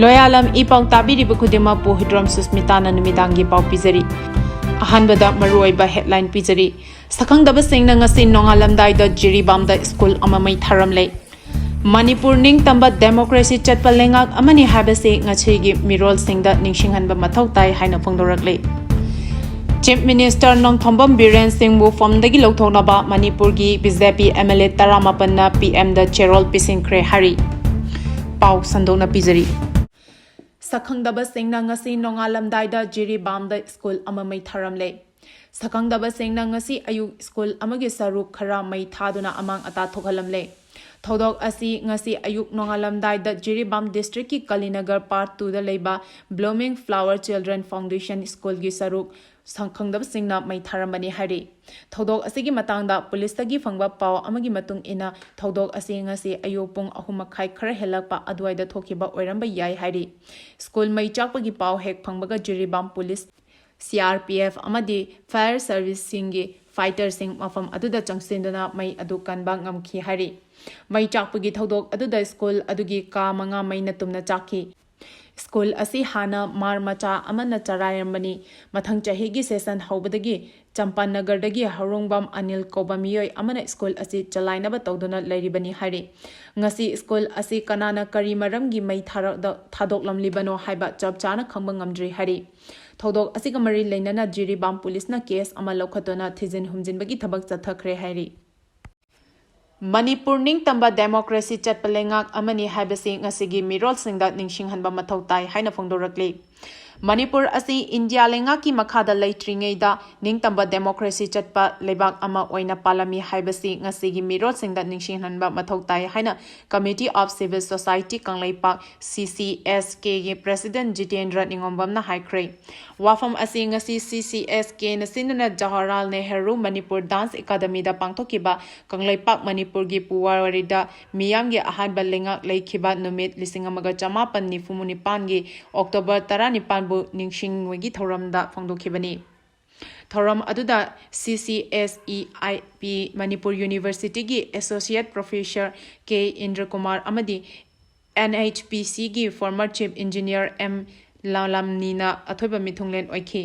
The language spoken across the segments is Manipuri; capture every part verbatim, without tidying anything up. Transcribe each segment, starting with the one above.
ꯂꯣꯌꯥꯂꯝ ꯏ ꯄꯥꯎ ꯇꯥꯕꯤꯔꯤꯕ ꯈꯨꯗꯤꯡꯃꯛꯄꯨ ꯍꯤꯗ꯭ꯔꯣꯝ ꯁꯨꯁꯃꯤꯇꯥꯅ ꯅꯨꯃꯤꯗꯥꯡꯒꯤ ꯄꯥꯎ ꯄꯤꯖꯔꯤ꯫ ꯑꯍꯥꯟꯕꯗ ꯃꯔꯨꯑꯣꯏꯕ headline ꯄꯤꯖꯔꯤ꯫ ꯁꯛꯈꯪꯗꯕꯁꯤꯡꯅ ꯉꯁꯤ ꯅꯣꯡꯉꯥꯜꯂꯝꯗꯥꯏꯗ ꯖꯤꯔꯤꯕꯥꯝꯗ ꯁ꯭ꯀꯨꯜ ꯑꯃ ꯃꯩ ꯊꯥꯔꯝꯂꯦ꯫ ꯃꯅꯤꯄꯨꯔ ꯅꯤꯡꯇꯝꯕ democracy ꯆꯠꯄ ꯂꯩꯉꯥꯛ ꯑꯃꯅꯤ ꯍꯥꯏꯕꯁꯤ ꯉꯁꯤꯒꯤ ꯃꯤꯔꯣꯜꯁꯤꯡꯗ ꯅꯤꯡꯁꯤꯡꯍꯟꯕ ꯃꯊꯧ ꯇꯥꯏ ꯍꯥꯏꯅ ꯐꯣꯡꯗꯣꯔꯛꯂꯤ꯫ Chief Minister ꯅꯣꯡꯊꯣꯝꯕꯝ ꯕꯤꯔꯦꯟ ꯁꯤꯡꯕꯨ ꯐꯝꯗꯒꯤ ꯂꯧꯊꯣꯛꯅꯕ ꯃꯅꯤꯄꯨꯔꯒꯤ BJP MLA ꯇꯔꯥꯃꯥꯄꯟꯅ PMꯗ ꯆꯦꯔꯣꯜ ꯄꯤꯁꯤꯟꯈ꯭ꯔꯦ ꯍꯥꯏꯔꯤ꯫ ꯄꯥꯎ ꯁꯟꯗꯣꯛꯅ ꯄꯤꯖꯔꯤ꯫ ꯁꯛꯈꯪꯗꯕꯁꯤꯡꯅ ꯉꯁꯤ ꯅꯣꯡꯉꯥꯜꯂꯝꯗꯥꯏꯗ ꯖꯤꯔꯤꯕꯥꯝꯗ ꯁ꯭ꯀꯨꯜ ꯑꯃ ꯃꯩ ꯊꯥꯔꯝꯂꯦ꯫ ꯁꯛꯈꯪꯗꯕꯁꯤꯡꯅ ꯉꯁꯤ ꯑꯌꯨꯛ ꯁ꯭ꯀꯨꯜ ꯑꯃꯒꯤ ꯁꯔꯨꯛ ꯈꯔ ꯃꯩ ꯊꯥꯗꯨꯅ ꯑꯃꯥꯡ ꯑꯇꯥ ꯊꯣꯛꯍꯜꯂꯝꯂꯦ꯫ ꯊꯧꯗꯣꯛ ꯑꯁꯤ ꯉꯁꯤ ꯑꯌꯨꯛ ꯅꯣꯡꯉꯥꯜꯂꯝꯗꯥꯏꯗ ꯖꯤꯔꯤꯕꯥꯝ districtꯀꯤ ꯀꯂꯤꯅꯒꯔ part twoꯗ ꯂꯩꯕ Blooming Flower Children Foundation ꯁ꯭ꯀꯨꯜꯒꯤ ꯁꯔꯨꯛ ꯁꯛꯈꯪꯗꯕꯁꯤꯡꯅ ꯃꯩ ꯊꯥꯔꯝꯕꯅꯤ ꯍꯥꯏꯔꯤ꯫ ꯊꯧꯗꯣꯛ ꯑꯁꯤꯒꯤ ꯃꯇꯥꯡꯗ ꯄꯨꯂꯤꯁꯇꯒꯤ ꯐꯪꯕ ꯄꯥꯎ ꯑꯃꯒꯤ ꯃꯇꯨꯡ ꯏꯟꯅ, ꯊꯧꯗꯣꯛ ꯑꯁꯤ ꯉꯁꯤ ꯑꯌꯨꯛ ꯄꯨꯡ ꯑꯍꯨꯝ ꯃꯈꯥꯏ ꯈꯔ ꯍꯦꯜꯂꯛꯄ ꯑꯗꯨꯋꯥꯏꯗ ꯊꯣꯛꯈꯤꯕ ꯑꯣꯏꯔꯝꯕ ꯌꯥꯏ ꯍꯥꯏꯔꯤ꯫ ꯁ꯭ꯀꯨꯜ ꯃꯩ ꯆꯥꯛꯄꯒꯤ ꯄꯥꯎ ꯍꯦꯛ ꯐꯪꯕꯒ ꯖꯤꯔꯤꯕꯥꯝ ꯄꯨꯂꯤꯁ, CRPF ꯑꯃꯗꯤ fire serviceꯁꯤꯡꯒꯤ fighterꯁꯤꯡ ꯃꯐꯝ ꯑꯗꯨꯗ ꯆꯪꯁꯤꯟꯗꯨꯅ ꯃꯩ ꯑꯗꯨ ꯀꯟꯕ ꯉꯝꯈꯤ ꯍꯥꯏꯔꯤ꯫ ꯃꯩ ꯆꯥꯛꯄꯒꯤ ꯊꯧꯗꯣꯛ ꯑꯗꯨꯗ ꯁ꯭ꯀꯨꯜ ꯑꯗꯨꯒꯤ ꯀꯥ ꯃꯉꯥ ꯃꯩꯅ ꯇꯨꯝꯅ ꯆꯥꯛꯈꯤ꯫ ꯁ꯭ꯀꯨꯜ ꯑꯁꯤ ꯍꯥꯟꯅ ꯃꯥꯔ ꯃꯆꯥ ꯑꯃꯅ ꯆꯂꯥꯏꯔꯝꯕꯅꯤ꯫ ꯃꯊꯪ ꯆꯍꯤꯒꯤ session ꯍꯧꯕꯗꯒꯤ ꯆꯝꯄꯥꯅꯒꯔꯗꯒꯤ ꯍꯧꯔꯣꯡꯕꯝ ꯑꯅꯤꯜ ꯀꯧꯕ ꯃꯤꯑꯣꯏ ꯑꯃꯅ ꯁ꯭ꯀꯨꯜ ꯑꯁꯤ ꯆꯂꯥꯏꯅꯕ ꯇꯧꯗꯨꯅ ꯂꯩꯔꯤꯕꯅꯤ ꯍꯥꯏꯔꯤ꯫ ꯉꯁꯤ ꯁ꯭ꯀꯨꯜ ꯑꯁꯤ ꯀꯅꯥꯅ ꯀꯔꯤ ꯃꯔꯝꯒꯤ ꯃꯩ ꯊꯥꯔꯛꯗ-, ꯊꯥꯗꯣꯛꯂꯝꯂꯤꯕꯅꯣ ꯍꯥꯏꯕ ꯆꯞ ꯆꯥꯅ ꯈꯪꯕ ꯉꯝꯗ꯭ꯔꯤ ꯍꯥꯏꯔꯤ꯫ ꯊꯧꯗꯣꯛ ꯑꯁꯤꯒ ꯃꯔꯤ ꯂꯩꯅꯅ ꯖꯤꯔꯤꯕꯥꯝ ꯄꯨꯂꯤꯁꯅ case ꯑꯃ ꯂꯧꯈꯠꯇꯨꯅ ꯊꯤꯖꯤꯟ ꯍꯨꯝꯖꯤꯟꯕꯒꯤ ꯊꯕꯛ ꯆꯠꯊꯈ꯭ꯔꯦ ꯍꯥꯏꯔꯤ꯫ ꯃꯅꯤꯄꯨꯔ ꯅꯤꯡꯇꯝꯕ democracy ꯆꯠꯄ ꯂꯩꯉꯥꯛ ꯑꯃꯅꯤ ꯍꯥꯏꯕꯁꯤ ꯉꯁꯤꯒꯤ ꯃꯤꯔꯣꯜꯁꯤꯡꯗ ꯅꯤꯡꯁꯤꯡꯍꯟꯕ ꯃꯊꯧ ꯇꯥꯏ ꯍꯥꯏꯅ ꯐꯣꯡꯗꯣꯔꯛꯂꯤ꯫ ꯃꯅꯤꯄꯨꯔ ꯑꯁꯤ ꯏꯟꯗꯤꯌꯥ ꯂꯩꯉꯥꯛꯀꯤ ꯃꯈꯥꯗ ꯂꯩꯇ꯭ꯔꯤꯉꯩꯗ ꯅꯤꯡꯇꯝꯕ democracy ꯆꯠꯄ ꯂꯩꯕꯥꯛ ꯑꯃ ꯑꯣꯏꯅ ꯄꯥꯜꯂꯝꯃꯤ ꯍꯥꯏꯕꯁꯤ ꯉꯁꯤꯒꯤ ꯃꯤꯔꯣꯜꯁꯤꯡꯗ ꯅꯤꯡꯁꯤꯡꯍꯟꯕ ꯃꯊꯧ ꯇꯥꯏ ꯍꯥꯏꯅ Committee of Civil Society Kangleipak, CCSKꯒꯤ President Jitendra ꯅꯤꯉꯣꯝꯕꯝꯅ ꯍꯥꯏꯈ꯭ꯔꯦ꯫ ꯋꯥꯐꯝ ꯑꯁꯤ ꯉꯁꯤ CCSKꯅ ꯁꯤꯟꯗꯨꯅ ꯖꯋꯥꯍꯔꯂꯥꯜ ꯅꯦꯍꯔꯨ ꯃꯅꯤꯄꯨꯔ Dance Academyꯗ ꯄꯥꯡꯊꯣꯛꯈꯤꯕ ꯀꯪꯂꯩꯄꯥꯛ ꯃꯅꯤꯄꯨꯔꯒꯤ ꯄꯨꯋꯥꯔꯤꯗ ꯃꯤꯌꯥꯝꯒꯤ ꯑꯍꯥꯟꯕ ꯂꯩꯉꯥꯛ ꯂꯩꯈꯤꯕ ꯅꯨꯃꯤꯠ ꯂꯤꯁꯤꯡ ꯑꯃꯒ ꯆꯃꯥꯄꯟ ꯅꯤꯐꯨ ꯅꯤꯄꯥꯟꯒꯤ October ꯇꯔꯥꯅꯤꯄꯥꯟꯕꯨ ꯅꯤꯡꯁꯤꯡꯕꯒꯤ ꯊꯧꯔꯝꯗ ꯐꯣꯡꯗꯣꯛꯈꯤꯕꯅꯤ꯫ ꯊꯧꯔꯝ ꯑꯗꯨꯗ CCSEIP ꯃꯅꯤꯄꯨꯔ Universityꯒꯤ Associate Professor ꯀꯦ ꯏꯟꯗ꯭ꯔꯀꯨꯃꯥꯔ ꯑꯃꯗꯤ NHPCꯒꯤ former chief engineer M Lalamnina ꯑꯊꯣꯏꯕ ꯃꯤꯊꯨꯡꯂꯦꯟ ꯑꯣꯏꯈꯤ꯫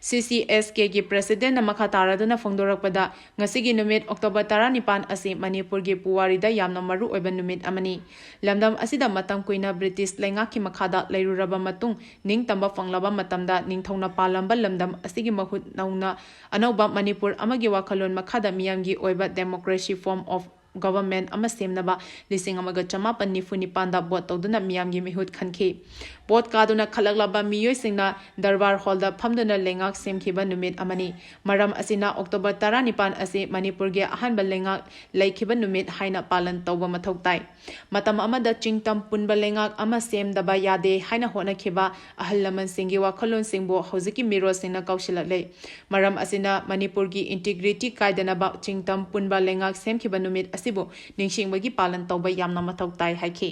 CCSKꯒꯤ presidentꯅ ꯃꯈꯥ ꯇꯥꯔꯗꯨꯅ ꯐꯣꯡꯗꯣꯔꯛꯄꯗ, ꯉꯁꯤꯒꯤ ꯅꯨꯃꯤꯠ October ꯇꯔꯥꯅꯤꯄꯥꯟ ꯑꯁꯤ ꯃꯅꯤꯄꯨꯔꯒꯤ ꯄꯨꯋꯥꯔꯤꯗ ꯌꯥꯝꯅ ꯃꯔꯨ ꯑꯣꯏꯕ ꯅꯨꯃꯤꯠ ꯑꯃꯅꯤ꯫ ꯂꯝꯗꯝ ꯑꯁꯤꯗ ꯃꯇꯝ ꯀꯨꯏꯅ British ꯂꯩꯉꯥꯛꯀꯤ ꯃꯈꯥꯗ ꯂꯩꯔꯨꯔꯕ ꯃꯇꯨꯡ, ꯅꯤꯡꯇꯝꯕ ꯐꯪꯂꯕ ꯃꯇꯝꯗ ꯅꯤꯡꯊꯧꯅ ꯄꯥꯜꯂꯝꯕ ꯂꯝꯗꯝ ꯑꯁꯤꯒꯤ ꯃꯍꯨꯠ ꯅꯧꯅ ꯑꯅꯧꯕ ꯃꯅꯤꯄꯨꯔ ꯑꯃꯒꯤ ꯋꯥꯈꯜꯂꯣꯟ ꯃꯈꯥꯗ ꯃꯤꯌꯥꯝꯒꯤ ꯑꯣꯏꯕ democracy form of government ꯑꯃ ꯁꯦꯝꯅꯕ ꯂꯤꯁꯤꯡ ꯑꯃꯒ ꯆꯃꯥꯄꯟ ꯅꯤꯐꯨ ꯅꯤꯄꯥꯟꯗ vote ꯇꯧꯗꯨꯅ ꯃꯤꯌꯥꯝꯒꯤ ꯃꯤꯍꯨꯠ ꯈꯟꯈꯤ꯫ Vote ꯀꯥꯗꯨꯅ ꯈꯜꯂꯛꯂꯕ ꯃꯤꯑꯣꯏꯁꯤꯡꯅ Darbar Hallꯗ ꯐꯝꯗꯨꯅ ꯂꯩꯉꯥꯛ ꯁꯦꯝꯈꯤꯕ ꯅꯨꯃꯤꯠ ꯑꯃꯅꯤ꯫ ꯃꯔꯝ ꯑꯁꯤꯅ October ꯇꯔꯥꯅꯤꯄꯥꯟ ꯑꯁꯤ ꯃꯅꯤꯄꯨꯔꯒꯤ ꯑꯍꯥꯟꯕ ꯂꯩꯉꯥꯛ ꯂꯩꯈꯤꯕ ꯅꯨꯃꯤꯠ ꯍꯥꯏꯅ ꯄꯥꯂꯟ ꯇꯧꯕ ꯃꯊꯧ ꯇꯥꯏ꯫ ꯃꯇꯝ ꯑꯃꯗ ꯆꯤꯡꯇꯝ ꯄꯨꯟꯕ ꯂꯩꯉꯥꯛ ꯑꯃ ꯁꯦꯝꯗꯕ ꯌꯥꯗꯦ ꯍꯥꯏꯅ ꯍꯣꯠꯅꯈꯤꯕ ꯑꯍꯜ ꯂꯃꯟꯁꯤꯡꯒꯤ ꯋꯥꯈꯜꯂꯣꯟꯁꯤꯡꯕꯨ ꯍꯧꯖꯤꯛꯀꯤ ꯃꯤꯔꯣꯜꯁꯤꯡꯅ ꯀꯥꯎꯁꯤꯜꯂꯛꯂꯦ꯫ ꯃꯔꯝ ꯑꯁꯤꯅ ꯃꯅꯤꯄꯨꯔꯒꯤ integrity ꯀꯥꯏꯗꯅꯕ ꯆꯤꯡꯇꯝ ꯄꯨꯟꯕ ꯂꯩꯉꯥꯛ ꯁꯦꯝꯈꯤꯕ ꯅꯨꯃꯤꯠ ꯑꯁꯤꯕꯨ ꯅꯤꯡꯁꯤꯡꯕꯒꯤ ꯄꯥꯂꯟ ꯇꯧꯕ ꯌꯥꯝꯅ ꯃꯊꯧ ꯇꯥꯏ ꯍꯥꯏꯈꯤ꯫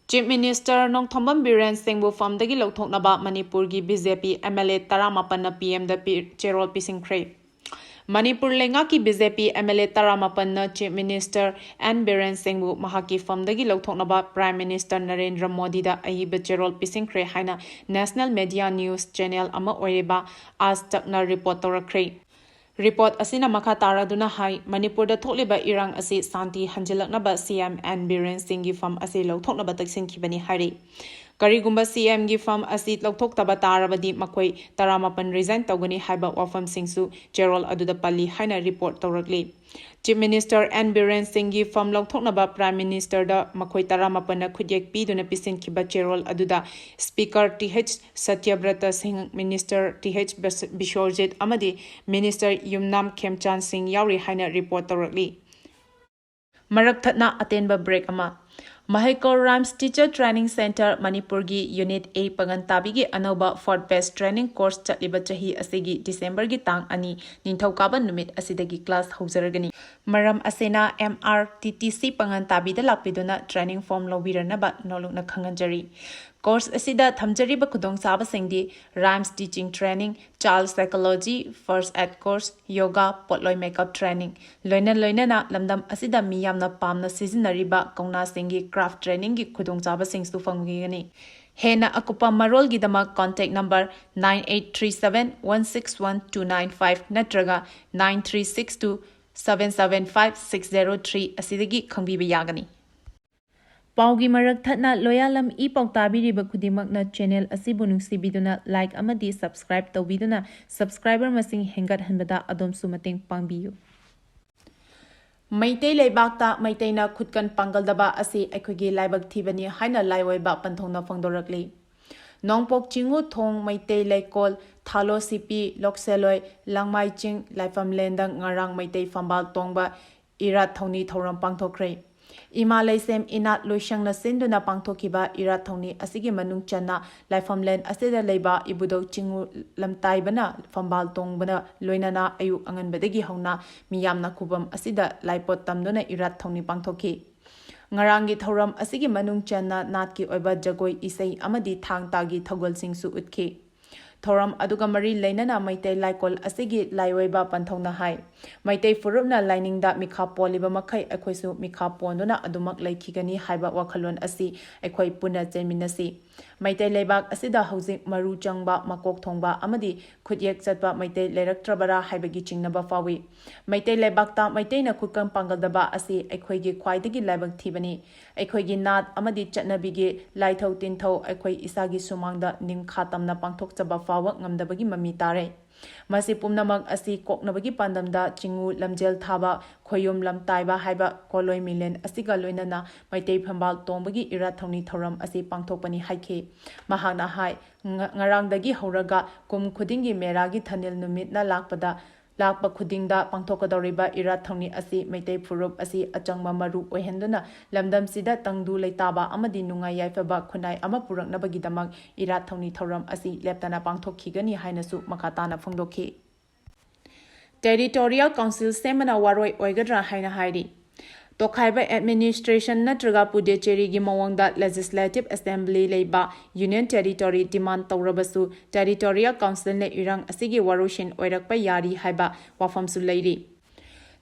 Chief Minister ꯅꯣꯡꯊꯣꯝꯕꯝ ꯕꯤꯔꯦꯟ ꯁꯤꯡꯕꯨ firmꯗꯒꯤ ꯂꯧꯊꯣꯛꯅꯕ ꯃꯅꯤꯄꯨꯔꯒꯤ BJP MLA ꯇꯔꯥꯃꯥꯄꯟꯅ PMꯗ ꯄꯤ-, ꯆꯦꯔꯣꯜ ꯄꯤꯁꯤꯟꯈ꯭ꯔꯦ꯫ ꯃꯅꯤꯄꯨꯔ ꯂꯩꯉꯥꯛꯀꯤ BJP MLA ꯇꯔꯥꯃꯥꯄꯟꯅ Chief Minister N Biren ꯁꯤꯡꯕꯨ ꯃꯍꯥꯛꯀꯤ firmꯗꯒꯤ ꯂꯧꯊꯣꯛꯅꯕ Prime Minister ꯅꯔꯦꯟꯗ꯭ꯔ ꯃꯣꯗꯤꯗ ꯑꯏꯕ ꯆꯦꯔꯣꯜ ꯄꯤꯁꯤꯟꯈ꯭ꯔꯦ ꯍꯥꯏꯅ National Media News Channel ꯑꯃ ꯑꯣꯏꯔꯤꯕ Aaj Takꯅ report ꯇꯧꯔꯛꯈ꯭ꯔꯦ꯫ Report ꯑꯁꯤꯅ ꯃꯈꯥ ꯇꯥꯔꯗꯨꯅ ꯍꯥꯏ, ꯃꯅꯤꯄꯨꯔꯗ ꯊꯣꯛꯂꯤꯕ ꯏꯔꯥꯡ ꯑꯁꯤ ꯁꯥꯟꯇꯤ ꯍꯟꯖꯤꯜꯂꯛꯅꯕ CM N ꯕꯤꯔꯦꯟ ꯁꯤꯡꯒꯤ firm ꯑꯁꯤ ꯂꯧꯊꯣꯛꯅꯕ ꯇꯛꯁꯤꯟꯈꯤꯕꯅꯤ ꯍꯥꯏꯔꯤ꯫ ꯀꯔꯤꯒꯨꯝꯕ CMꯒꯤ firm ꯑꯁꯤ ꯂꯧꯊꯣꯛꯇꯕ ꯇꯥꯔꯕꯗꯤ ꯃꯈꯣꯏ ꯇꯔꯥꯃꯥꯄꯟ resign ꯇꯧꯒꯅꯤ ꯍꯥꯏꯕ ꯋꯥꯐꯝꯁꯤꯡꯁꯨ ꯆꯦꯔꯣꯜ ꯑꯗꯨꯗ ꯄꯜꯂꯤ ꯍꯥꯏꯅ report ꯇꯧꯔꯛꯂꯤ꯫ Chief Minister N Biren ꯁꯤꯡꯒꯤ firm ꯂꯧꯊꯣꯛꯅꯕ Prime Ministerꯗ ꯃꯈꯣꯏ ꯇꯔꯥꯃꯥꯄꯟꯅ ꯈꯨꯠꯌꯦꯛ ꯄꯤꯗꯨꯅ ꯄꯤꯁꯤꯟꯈꯤꯕ ꯆꯦꯔꯣꯜ ꯑꯗꯨꯗ Speaker ꯇꯤꯍꯩꯆ ꯁꯇ꯭ꯌꯕ꯭ꯔꯇ ꯁꯤꯡ, Minister ꯇꯤꯍꯩꯆ ꯕꯤꯁ-, ꯕꯤꯁ꯭ꯋꯔꯖꯤꯠ ꯑꯃꯗꯤ Minister ꯌꯨꯝꯅꯥꯝ ꯈꯦꯝꯆꯥꯟ ꯁꯤꯡ ꯌꯥꯎꯔꯤ ꯍꯥꯏꯅ report ꯇꯧꯔꯛꯂꯤ꯫ ꯃꯔꯛ ꯊꯠꯅ ꯑꯇꯦꯟꯕ break ꯑꯃ꯫ ꯃꯍꯩꯀꯣꯜ Rhymes Teacher Training Centre ꯃꯅꯤꯄꯨꯔꯒꯤ Unit A ꯄꯥꯉꯟ ꯇꯥꯕꯤꯒꯤ ꯑꯅꯧꯕ fourth batch training course ꯆꯠꯂꯤꯕ ꯆꯍꯤ ꯑꯁꯤꯒꯤ Decemberꯒꯤ ꯇꯥꯡ ꯑꯅꯤ, ꯅꯤꯡꯊꯧꯀꯥꯕ ꯅꯨꯃꯤꯠ ꯑꯁꯤꯗꯒꯤ class ꯍꯧꯖꯔꯒꯅꯤ꯫ ꯃꯔꯝ ꯑꯁꯤꯅ MRTTC ꯄꯥꯉꯟ ꯇꯥꯕꯤꯗ ꯂꯥꯛꯄꯤꯗꯨꯅ training form ꯂꯧꯕꯤꯔꯅꯕ ꯅꯣꯜꯂꯨꯛꯅ ꯈꯪꯍꯟꯖꯔꯤ꯫ Course ꯑꯁꯤꯗ ꯊꯝꯖꯔꯤꯕ ꯈꯨꯗꯣꯡꯆꯥꯕꯁꯤꯡꯗꯤ rhymes teaching training, child psychology, first aid course, yoga, ꯄꯣꯠꯂꯣꯏ makeup training, ꯂꯣꯏꯅ ꯂꯣꯏꯅꯅ ꯂꯝꯗꯝ ꯑꯁꯤꯗ ꯃꯤ ꯌꯥꯝꯅ ꯄꯥꯝꯅ ꯁꯤꯖꯤꯟꯅꯔꯤꯕ ꯀꯧꯅꯥꯁꯤꯡꯒꯤ craft trainingꯒꯤ ꯈꯨꯗꯣꯡꯆꯥꯕꯁꯤꯡꯁꯨ ꯐꯪꯕꯤꯒꯅꯤ꯫ ꯍꯦꯟꯅ ꯑꯀꯨꯞꯄ ꯃꯔꯣꯜꯒꯤꯗꯃꯛ contact number nine eight three seven one six one two nine five ꯅꯠꯇ꯭ꯔꯒ nine three six two seven seven five six zero three ꯑꯁꯤꯗꯒꯤ ꯈꯪꯕꯤꯕ ꯌꯥꯒꯅꯤ꯫ ꯄꯥꯎꯒꯤ ꯃꯔꯛ ꯊꯠꯅ ꯂꯣꯌꯥꯂꯝ ꯏ ꯄꯥꯎ ꯇꯥꯕꯤꯔꯤꯕ ꯈꯨꯗꯤꯡꯃꯛꯅ channel ꯑꯁꯤꯕꯨ ꯅꯨꯡꯁꯤꯕꯤꯗꯨꯅ like ꯑꯃꯗꯤ subscribe ꯇꯧꯕꯤꯗꯨꯅ subscriber ꯃꯁꯤꯡ ꯍꯦꯟꯒꯠꯍꯟꯕꯗ ꯑꯗꯣꯝꯁꯨ ꯃꯇꯦꯡ ꯄꯥꯡꯕꯤꯌꯨ꯫ ꯃꯩꯇꯩ ꯂꯩꯕꯥꯛꯇ ꯃꯩꯇꯩꯅ ꯈꯨꯠꯀꯟ ꯄꯥꯡꯒꯜꯗꯕ ꯑꯁꯤ ꯑꯩꯈꯣꯏꯒꯤ ꯂꯥꯏꯕꯛ ꯊꯤꯕꯅꯤ ꯍꯥꯏꯅ ꯂꯥꯏꯑꯣꯏꯕ ꯄꯟꯊꯧꯅ ꯐꯣꯡꯗꯣꯔꯛꯂꯤ꯫ ꯅꯣꯡꯄꯣꯛ ꯆꯤꯡꯉꯨ ꯊꯣꯡ ꯃꯩꯇꯩ ꯂꯩꯀꯣꯜ, ꯊꯥꯂꯣ ꯁꯤꯄꯤ, ꯂꯣꯛꯁꯦꯂꯣꯏ, ꯂꯥꯡꯃꯥꯏ ꯆꯤꯡ, ꯂꯥꯏꯐꯝꯂꯦꯟꯗ ꯉꯔꯥꯡ ꯃꯩꯇꯩ ꯐꯝꯕꯥꯜ ꯇꯣꯡꯕ ꯏꯔꯥꯠ ꯊꯧꯅꯤ ꯊꯧꯔꯝ ꯄꯥꯡꯊꯣꯛꯈ꯭ꯔꯦ꯫ ꯏꯃꯥ ꯂꯩꯁꯦꯝ ꯏꯅꯥꯠ ꯂꯣꯏꯁꯪꯅ ꯁꯤꯟꯗꯨꯅ ꯄꯥꯡꯊꯣꯛꯈꯤꯕ ꯏꯔꯥꯠ ꯊꯧꯅꯤ ꯑꯁꯤꯒꯤ ꯃꯅꯨꯡ ꯆꯟꯅ ꯂꯥꯏꯐꯝꯂꯦꯟ ꯑꯁꯤꯗ ꯂꯩꯕ ꯏꯕꯨꯙꯧ ꯆꯤꯡꯉꯨ ꯂꯝꯇꯥꯏꯕꯅ ꯐꯝꯕꯥꯜ ꯇꯣꯡꯕꯅ ꯂꯣꯏꯅꯅ ꯑꯌꯨꯛ ꯑꯉꯟꯕꯗꯒꯤ ꯍꯧꯅ ꯃꯤꯌꯥꯝꯅ ꯈꯨꯕꯝ ꯑꯁꯤꯗ ꯂꯥꯏꯄꯣꯠ ꯇꯝꯗꯨꯅ ꯏꯔꯥꯠ ꯊꯧꯅꯤ ꯄꯥꯡꯊꯣꯛꯈꯤ꯫ ꯉꯔꯥꯡꯒꯤ ꯊꯧꯔꯝ ꯑꯁꯤꯒꯤ ꯃꯅꯨꯡ ꯆꯟꯅ ꯅꯥꯠꯀꯤ ꯑꯣꯏꯕ ꯖꯒꯣꯏ, ꯏꯁꯩ ꯑꯃꯗꯤ ꯊꯥꯡ ꯇꯥꯒꯤ ꯊꯧꯒꯜꯁꯤꯡꯁꯨ ꯎꯠꯈꯤ꯫ ꯊꯧꯔꯝ ꯑꯗꯨꯒ ꯃꯔꯤ ꯂꯩꯅꯅ ꯃꯩꯇꯩ ꯂꯥꯏꯀꯣꯜ ꯑꯁꯤꯒꯤ ꯂꯥꯏꯑꯣꯏꯕ ꯄꯟꯊꯧꯅ ꯍꯥꯏ, ꯃꯩꯇꯩ ꯐꯨꯔꯨꯞꯅ ꯂꯥꯏꯅꯤꯡꯗ ꯃꯤꯈꯥ ꯄꯣꯜꯂꯤꯕ ꯃꯈꯩ ꯑꯩꯈꯣꯏꯁꯨ ꯃꯤꯈꯥ ꯄꯣꯟꯗꯨꯅ ꯑꯗꯨꯃꯛ ꯂꯩꯈꯤꯒꯅꯤ ꯍꯥꯏꯕ ꯋꯥꯈꯜꯂꯣꯟ ꯑꯁꯤ ꯑꯩꯈꯣꯏ ꯄꯨꯟꯅ ꯆꯦꯟꯃꯤꯟꯅꯁꯤ꯫ ꯃꯩꯇꯩ ꯂꯩꯕꯥꯛ ꯑꯁꯤꯗ ꯍꯧꯖꯤꯛ ꯃꯔꯨ ꯆꯪꯕ, ꯃꯀꯣꯛ ꯊꯣꯡꯕ ꯑꯃꯗꯤ ꯈꯨꯠꯌꯦꯛ ꯆꯠꯄ ꯃꯩꯇꯩ ꯂꯩꯔꯛꯇ꯭ꯔꯕꯔꯥ ꯍꯥꯏꯕꯒꯤ ꯆꯤꯡꯅꯕ ꯐꯥꯎꯏ꯫ ꯃꯩꯇꯩ ꯂꯩꯕꯥꯛꯇ ꯃꯩꯇꯩꯅ ꯈꯨꯠꯀꯪ ꯄꯥꯡꯒꯜꯗꯕ ꯑꯁꯤ ꯑꯩꯈꯣꯏꯒꯤ ꯈ꯭ꯋꯥꯏꯗꯒꯤ ꯂꯥꯏꯕꯛ ꯊꯤꯕꯅꯤ꯫ ꯑꯩꯈꯣꯏꯒꯤ ꯅꯥꯠ ꯑꯃꯗꯤ ꯆꯠꯅꯕꯤꯒꯤ ꯂꯥꯏꯊꯧ ꯇꯤꯟꯊꯧ ꯑꯩꯈꯣꯏ ꯏꯁꯥꯒꯤ ꯁꯨꯃꯥꯡꯗ ꯅꯤꯡꯈꯥ ꯇꯝꯅ ꯄꯥꯡꯊꯣꯛꯆꯕ ꯐꯥꯎꯕ ꯉꯝꯗꯕꯒꯤ ꯃꯃꯤ ꯇꯥꯔꯦ꯫ ꯃꯁꯤ ꯄꯨꯝꯅꯃꯛ ꯑꯁꯤ ꯀꯣꯛꯅꯕꯒꯤ ꯄꯥꯟꯗꯝꯗ ꯆꯤꯡꯉꯨ ꯂꯝꯖꯦꯜ ꯊꯥꯕ, ꯈꯣꯌꯨꯝ ꯂꯝꯇꯥꯏꯕ ꯍꯥꯏꯕ ꯀꯣꯂꯣꯏ ꯃꯤꯂꯦꯟ ꯑꯁꯤꯒ ꯂꯣꯏꯅꯅ ꯃꯩꯇꯩ ꯐꯝꯕꯥꯜ ꯇꯣꯡꯕꯒꯤ ꯏꯔꯥꯠ ꯊꯧꯅꯤ ꯊꯧꯔꯝ ꯑꯁꯤ ꯄꯥꯡꯊꯣꯛꯄꯅꯤ ꯍꯥꯏꯈꯤ꯫ ꯃꯍꯥꯛꯅ ꯍꯥꯏ, ꯉ-, ꯉꯔꯥꯡꯗꯒꯤ ꯍꯧꯔꯒ ꯀꯨꯝ ꯈꯨꯗꯤꯡꯒꯤ ꯃꯦꯔꯥꯒꯤ ꯊꯅꯤꯜ ꯅꯨꯃꯤꯠꯅ ꯂꯥꯛꯄꯗ, ꯂꯥꯛꯄ ꯈꯨꯗꯤꯡꯗ ꯄꯥꯡꯊꯣꯛꯀꯗꯧꯔꯤꯕ ꯏꯔꯥꯠ ꯊꯧꯅꯤ ꯑꯁꯤ ꯃꯩꯇꯩ ꯐꯨꯔꯨꯞ ꯑꯁꯤ ꯑꯆꯪꯕ ꯃꯔꯨ ꯑꯣꯏꯍꯟꯗꯨꯅ ꯂꯝꯗꯝꯁꯤꯗ ꯇꯪꯗꯨ ꯂꯩꯇꯥꯕ ꯑꯃꯗꯤ ꯅꯨꯡꯉꯥꯏ ꯌꯥꯏꯐꯕ ꯈꯨꯟꯅꯥꯏ ꯑꯃ ꯄꯨꯔꯛꯅꯕꯒꯤꯗꯃꯛ ꯏꯔꯥꯠ ꯊꯧꯅꯤ ꯊꯧꯔꯝ ꯑꯁꯤ ꯂꯦꯞꯇꯅ ꯄꯥꯡꯊꯣꯛꯈꯤꯒꯅꯤ ꯍꯥꯏꯅꯁꯨ ꯃꯈꯥ ꯇꯥꯅ ꯐꯣꯡꯗꯣꯛꯈꯤ꯫ Territorial Council ꯁꯦꯝꯕꯅ ꯋꯥꯔꯣꯏ ꯑꯣꯏꯒꯗ꯭ꯔꯥ ꯍꯥꯏꯅ ꯍꯥꯏꯔꯤ꯫ ꯇꯣꯈꯥꯏꯕ administration ꯅꯠꯇ꯭ꯔꯒ ꯄꯨꯗꯦꯆꯦꯔꯤꯒꯤ ꯃꯑꯣꯡꯗ Legislative Assembly ꯂꯩꯕ Union Territory demand ꯇꯧꯔꯕꯁꯨ, Territorial Councilꯅ ꯏꯔꯥꯡ ꯑꯁꯤꯒꯤ ꯋꯥꯔꯣꯏꯁꯤꯟ ꯑꯣꯏꯔꯛꯄ ꯌꯥꯔꯤ ꯍꯥꯏꯕ ꯋꯥꯐꯝꯁꯨ ꯂꯩꯔꯤ꯫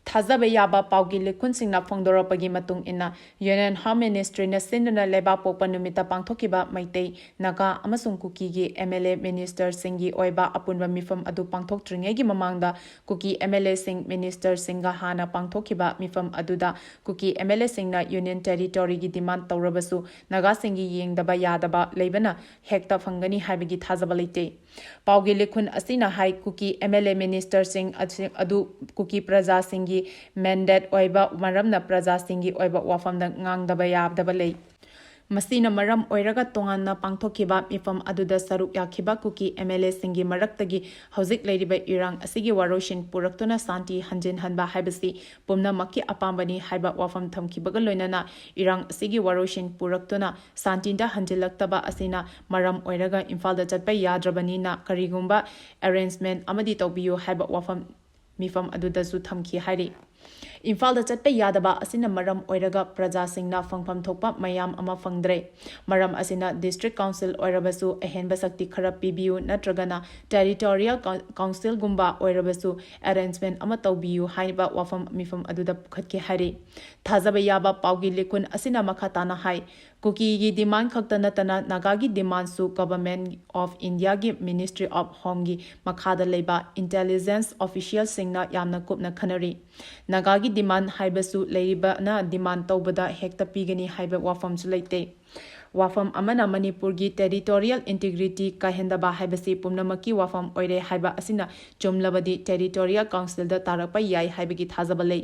ꯊꯥꯖꯕ ꯌꯥꯕ ꯄꯥꯎꯒꯤ ꯂꯤꯈꯨꯟꯁꯤꯡꯅ ꯐꯣꯡꯗꯣꯔꯛꯄꯒꯤ ꯃꯇꯨꯡ ꯏꯟꯅ, Union Home Ministryꯅ ꯁꯤꯟꯗꯨꯅ ꯂꯩꯕꯥꯛꯄꯣꯛꯄ ꯅꯨꯃꯤꯠꯇ ꯄꯥꯡꯊꯣꯛꯈꯤꯕ ꯃꯩꯇꯩ, ꯅꯥꯒꯥ ꯑꯃꯁꯨꯡ ꯀꯨꯀꯤꯒꯤ MLA ministerꯁꯤꯡꯒꯤ ꯑꯣꯏꯕ ꯑꯄꯨꯟꯕ ꯃꯤꯐꯝ ꯑꯗꯨ ꯄꯥꯡꯊꯣꯛꯇ꯭ꯔꯤꯉꯩꯒꯤ ꯃꯃꯥꯡꯗ, ꯀꯨꯀꯤ MLAꯁꯤꯡ ministerꯁꯤꯡꯒ ꯍꯥꯟꯅ ꯄꯥꯡꯊꯣꯛꯈꯤꯕ ꯃꯤꯐꯝ ꯑꯗꯨꯗ, ꯀꯨꯀꯤ MLAꯁꯤꯡꯅ Union Territoryꯒꯤ demand ꯇꯧꯔꯕꯁꯨ, ꯅꯥꯒꯥꯁꯤꯡꯒꯤ ꯌꯦꯡꯗꯕ ꯌꯥꯗꯕ ꯂꯩꯕꯅ ꯍꯦꯛꯇ ꯐꯪꯒꯅꯤ ꯍꯥꯏꯕꯒꯤ ꯊꯥꯖꯕ ꯂꯩꯇꯦ꯫ ꯄꯥꯎꯒꯤ ꯂꯤꯈꯨꯟ ꯑꯁꯤꯅ ꯍꯥꯏ, ꯀꯨꯀꯤ MLA ministerꯁꯤꯡ ꯑꯁꯤ, ꯑꯗꯨ ꯀꯨꯀꯤ ꯄ꯭ꯔꯖꯥꯁꯤꯡꯒꯤ mandate ꯑꯣꯏꯕ ꯃꯔꯝꯅ ꯄ꯭ꯔꯖꯥꯁꯤꯡꯒꯤ ꯑꯣꯏꯕ ꯋꯥꯐꯝꯗ ꯉꯥꯡꯗꯕ ꯌꯥꯗꯕ ꯂꯩ꯫ ꯃꯁꯤꯅ ꯃꯔꯝ ꯑꯣꯏꯔꯒ ꯇꯣꯉꯥꯟꯅ ꯄꯥꯡꯊꯣꯛꯈꯤꯕ ꯃꯤꯐꯝ ꯑꯗꯨꯗ ꯁꯔꯨꯛ ꯌꯥꯈꯤꯕ ꯀꯨꯀꯤ MLAꯁꯤꯡꯒꯤ ꯃꯔꯛꯇꯒꯤ ꯍꯧꯖꯤꯛ ꯂꯩꯔꯤꯕ ꯏꯔꯥꯡ ꯑꯁꯤꯒꯤ ꯋꯥꯔꯣꯏꯁꯤꯟ ꯄꯨꯔꯛꯇꯨꯅ ꯁꯥꯟꯇꯤ ꯍꯟꯖꯤꯟꯍꯟꯕ ꯍꯥꯏꯕꯁꯤ ꯄꯨꯝꯅꯃꯛꯀꯤ ꯑꯄꯥꯝꯕꯅꯤ ꯍꯥꯏꯕ ꯋꯥꯐꯝ ꯊꯝꯈꯤꯕꯒ ꯂꯣꯏꯅꯅ, ꯏꯔꯥꯡ ꯑꯁꯤꯒꯤ ꯋꯥꯔꯣꯏꯁꯤꯟ ꯄꯨꯔꯛꯇꯨꯅ ꯁꯥꯟꯇꯤꯗ ꯍꯟꯖꯤꯜꯂꯛꯇꯕ ꯑꯁꯤꯅ ꯃꯔꯝ ꯑꯣꯏꯔꯒ ꯏꯝꯐꯥꯜꯗ ꯆꯠꯄ ꯌꯥꯗ꯭ꯔꯕꯅꯤꯅ ꯀꯔꯤꯒꯨꯝꯕ arrangement ꯑꯃꯗꯤ ꯇꯧꯕꯤꯌꯨ ꯍꯥꯏꯕ ꯋꯥꯐꯝ ꯃꯤꯐꯝ ꯑꯗꯨꯗꯁꯨ ꯊꯝꯈꯤ ꯍꯥꯏꯔꯤ꯫ ꯏꯝꯐꯥꯜꯗ ꯆꯠꯄ ꯌꯥꯗꯕ ꯑꯁꯤꯅ ꯃꯔꯝ ꯑꯣꯏꯔꯒ ꯄ꯭ꯔꯖꯥꯁꯤꯡꯅ ꯐꯪꯐꯝ ꯊꯣꯛꯄ ꯃꯌꯥꯝ ꯑꯃ ꯐꯪꯗ꯭ꯔꯦ꯫ ꯃꯔꯝ ꯑꯁꯤꯅ District Council ꯑꯣꯏꯔꯕꯁꯨ ꯑꯍꯦꯟꯕ ꯁꯛꯇꯤ ꯈꯔ ꯄꯤꯕꯤꯌꯨ ꯅꯠꯇ꯭ꯔꯒꯅ Territorial Coun-, Councilꯒꯨꯝꯕ ꯑꯣꯏꯔꯕꯁꯨ arrangement ꯑꯃ ꯇꯧꯕꯤꯌꯨ ꯍꯥꯏꯕ ꯋꯥꯐꯝ ꯃꯤꯐꯝ ꯑꯗꯨꯗ ꯄꯨꯈꯠꯈꯤ ꯍꯥꯏꯔꯤ꯫ ꯊꯥꯖꯕ ꯌꯥꯕ ꯄꯥꯎꯒꯤ ꯂꯤꯈꯨꯟ ꯑꯁꯤꯅ ꯃꯈꯥ ꯇꯥꯅ ꯍꯥꯏ, ꯀꯨꯀꯤꯒꯤ demand ꯈꯛꯇ ꯅꯠꯇꯅ ꯅꯥꯒꯥꯒꯤ demandꯁꯨ Government of Indiaꯒꯤ Ministry of Homeꯒꯤ ꯃꯈꯥꯗ ꯂꯩꯕ intelligence officialꯁꯤꯡꯅ ꯌꯥꯝꯅ ꯀꯨꯞꯅ ꯈꯟꯅꯔꯤ꯫ ꯅꯥꯒꯥꯒꯤ demand ꯍꯥꯏꯕꯁꯨ ꯂꯩꯔꯤꯕꯅ demand ꯇꯧꯕꯗ ꯍꯦꯛꯇ ꯄꯤꯒꯅꯤ ꯍꯥꯏꯕ ꯋꯥꯐꯝꯁꯨ ꯂꯩꯇꯦ꯫ ꯋꯥꯐꯝ ꯑꯃꯅ ꯃꯅꯤꯄꯨꯔꯒꯤ territorial integrity ꯀꯥꯏꯍꯟꯗꯕ ꯍꯥꯏꯕꯁꯤ ꯄꯨꯝꯅꯃꯛꯀꯤ ꯋꯥꯐꯝ ꯑꯣꯏꯔꯦ ꯍꯥꯏꯕ ꯑꯁꯤꯅ ꯆꯨꯝꯂꯕꯗꯤ Territorial Councilꯗ ꯇꯥꯔꯛꯄ ꯌꯥꯏ ꯍꯥꯏꯕꯒꯤ ꯊꯥꯖꯕ ꯂꯩ꯫